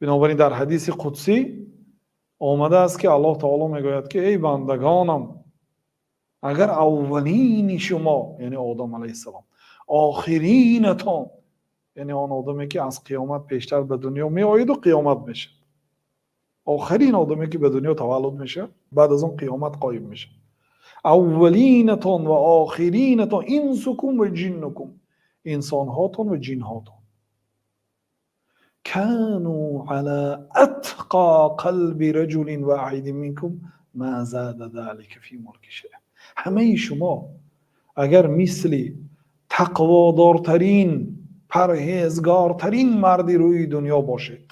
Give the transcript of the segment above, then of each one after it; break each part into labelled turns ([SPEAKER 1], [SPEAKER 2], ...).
[SPEAKER 1] Бинобар ин дар ҳадиси қудсӣ омадааст, ки Аллоҳ таоло мегӯяд, ки: «Эй бандагонам, агар аввалини шумо, яъне Одам алайҳиссалом, охиринатон, яъне он одаме, ки аз қиёмат пештар ба дунё меояду қиёмат мешавад, охирин одаме, ки ба дунё таваллуд мешавад, баъд аз он қиёмат қоим мешавад, аввалинатон ва охиринатон, инсукум ва ҷиннукум, инсонҳотон ва ҷинҳотон, كانوا على أتقى قلب رجل واحد منكم ما زاد ذلك في ملكي شيئا». Ҳамаи шумо агар мисли тақводортарин, парҳезгортарин марди рӯи дунё бошед.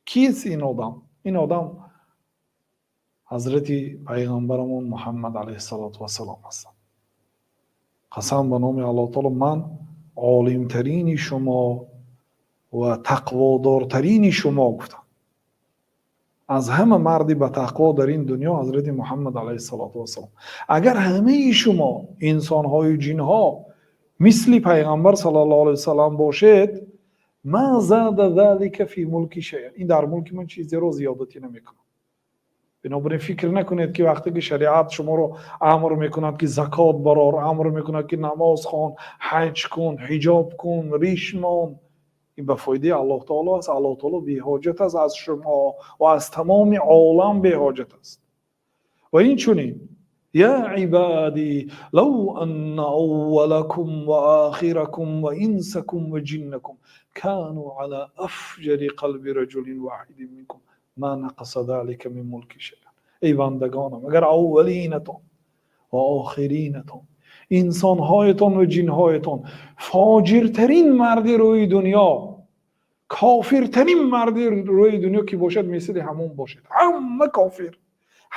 [SPEAKER 1] Кист ин одам? Ин одам ҳазрати пайғамбарамон Муҳаммад алайҳиссалоту вассалом ҳастанд. Қасам ба номи Аллоҳ таоло, ман олимтарини шумо ва тақводортарини шумо гуфтам. Аз ҳама марди ба тақво дар ин дунё ҳазрати Муҳаммад алайҳиссалоту вассалом. Агар ҳамаи шумо инсонҳою ҷинҳо мисли пайғамбар саллаллоҳу алайҳи васалам бошед, ما زاد ذلك في ملكي شيئا, ин дар мулки ман чизеро зиёдатӣ намекунад. Бинобар ин фикр накунед, ки вақте ки шариат шуморо амр мекунад, ки закот барор, амр мекунад, ки намоз хон, ҳаҷ кун, ҳиҷоб кун, риш мон, ин ба фоидаи Аллоҳ таоло аст. Аллоҳ таоло беҳоҷат аст аз шумо ва аз тамоми олам беҳоҷат аст. Ва инчунин: يا عبادي لو أن أولكم وآخركم وإنسكم وجنكم كانوا على أفجر قلب رجل واحد منكم ما نقص ذلك من ملكي شيئا. Эй бандагонам, агар аввалинатон ва охиринатон, инсонҳоятон ва ҷинҳоятон фоҷиртарин марди рӯи дунё, кофиртарин марди рӯи дунё ки бошад, мисли ҳамон бошед, ҳама кофир,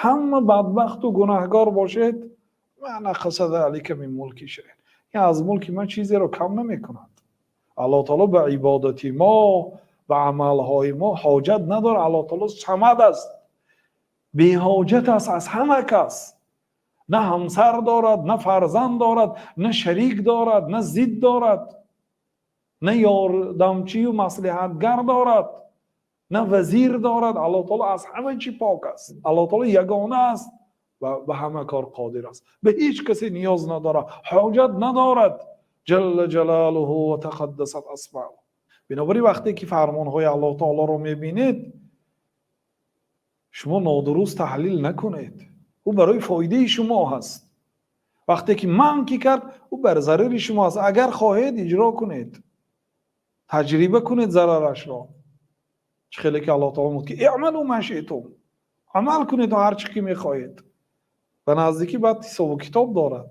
[SPEAKER 1] ҳама бадбахту гунаҳгор бошед, ما نقص ذلك من ملكي شيئا, аз мулки ман чизеро кам намекунад. Аллоҳ таоло ба ибодати мо, ба амалҳои мо ҳоҷат надорад. Аллоҳ таоло Самад аст, беҳоҷат аст аз ҳама кас. На ҳамсар дорад, на фарзанд дорад, на шарик дорад, на зид дорад, на ёрдамчию маслиҳатгар дорад, на вазир дорад. Аллоҳ таоло аз ҳама чӣ пок аст. Аллоҳ таоло ягона аст ва ба ҳама кор қодир аст, ба ҳеҷ касе ниёз надорад, ҳоҷат надорад, جل جلاله وتقدست أسماؤه. Бинобар ин вақте ки фармонҳои Аллоҳ таолоро мебинед, шумо нодуруст таҳлил накунед. Ӯ барои фоидаи шумо ҳаст. Вақте ки манъ ки кард, ӯ бар зарари шумо аст. Агар хоҳед, иҷро кунед, таҷриба кунед зарарашро. Чӣ хеле ки Аллоҳ таоло мегӯяд, ки اعملوا ما شئتم, амал кунед ҳар чӣ ки мехоҳед, ба наздикӣ баъд ҳисобу китоб дорад.